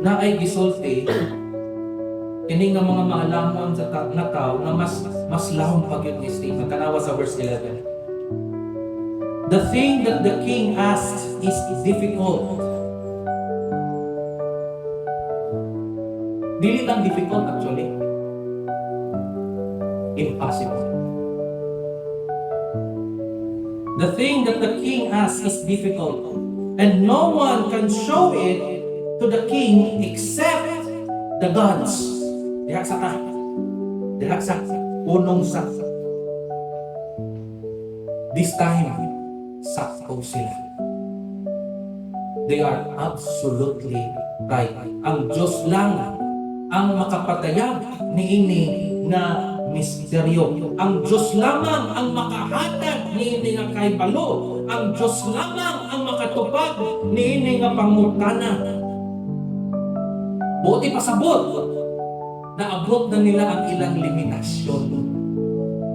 Naay gisulti kini nga mga maalamon sa nga tao nga mas mas lahom pa gyud ni statement. Tanawa sa verse 11. The thing that the king asks is difficult. Dili lang difficult, actually. Impossible. The thing that the king asks is difficult, and no one can show it to the king except the gods. Diha sa ka. Diha sa unong sa. This time, sakto sila. They are absolutely right. Ang Diyos lang ang makapadayag niini nga misteryo. Ang Diyos lamang ang makahatag niini nga kahibalo. Ang Diyos lamang ang makatupag niini nga pangutana. Buot ipasabot, naabot na nila ang ilang limitasyon.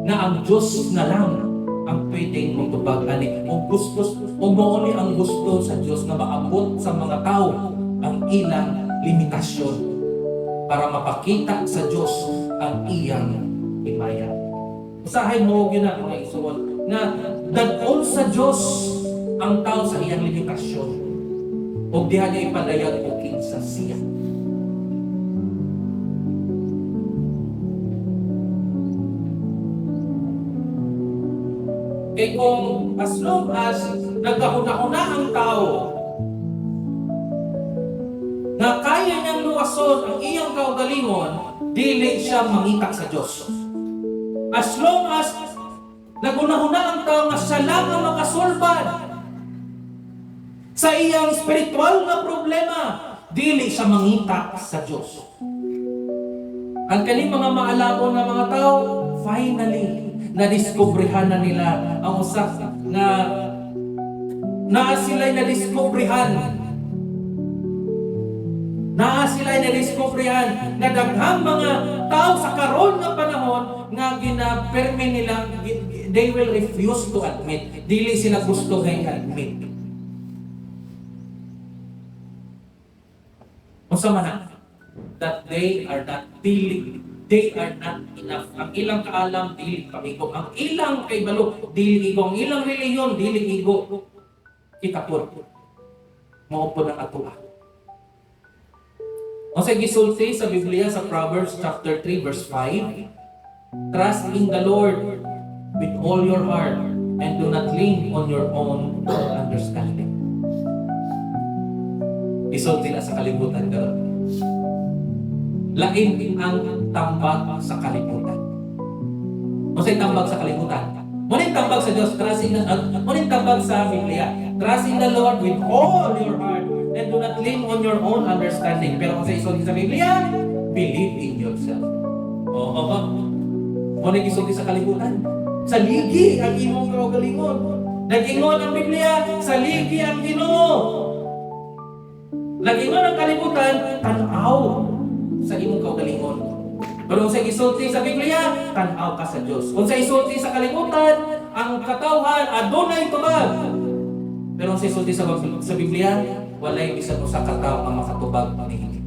Na ang Diyos na lang ang pwedeng magtubag ani. O gusto, o mao ni ang gusto sa Diyos na maabot sa mga tao ang ilang limitasyon para mapakita sa Diyos ang iyang himaya. Usahay mo gyud na, mga igsoon, nga dad-on sa Diyos ang tao sa iyang limitasyon. Ug diha niya ipadayag og kinsa siya. Kay kung as long as nagkahuna-huna ang tao na kaya niyang luwason ang iyang kaugalingon, dili siya mangita sa Diyos. As long as naghuna-huna ang tao nga siya lang ang makasulbad sa iyang spiritual nga problema, dili siya mangita sa Diyos. Ang kaning mga maalamon nga mga tao, finally, nadiskubrehan na nila ang usa nga naa sila'y nadiskubrehan. Naa sila'y nadiskubrehan na daghang mga tao sa karon nga panahon nga ginapermi nila, they will refuse to admit. Dili sila gusto nga i-admit. Unsa man na? That they are not dili, they are not enough. Ang ilang kaalam dili paigo. Ang ilang kaibalo dili igo. Ang ilang relihiyon dili igo. Kita pod. Mao pod ang atoa. Unsay gisulti sa Biblia sa Proverbs chapter 3 verse 5? Trust in the Lord with all your heart and do not lean on your own understanding. Isulti na sa kalibutan karon. Lain ang tambag sa kalibutan. Unsay tambag sa kalibutan? Mao tambag sa Dios, trust in the, mao tambag sa Biblia. Trust in the Lord with all your heart and do not lean on your own understanding. Pero kung sa isulti sa Biblia, believe in yourself. Oo, oo. Mao na gisulti sa kalibutan. Saligi ang imong kaugalingon. Nag-ingon ang Biblia, saligi ang Ginoo. Nag-ingon ang kalibutan, tan-aw sa imong kaugalingon. Pero kung sa isulti sa Biblia, tan-aw ka sa Dios. Kung sa isulti sa kalibutan, ang katawhan adunay tubag. Pero kung sa isulti sa Biblia, walay bisan usa ka tawo ang makatubag niini.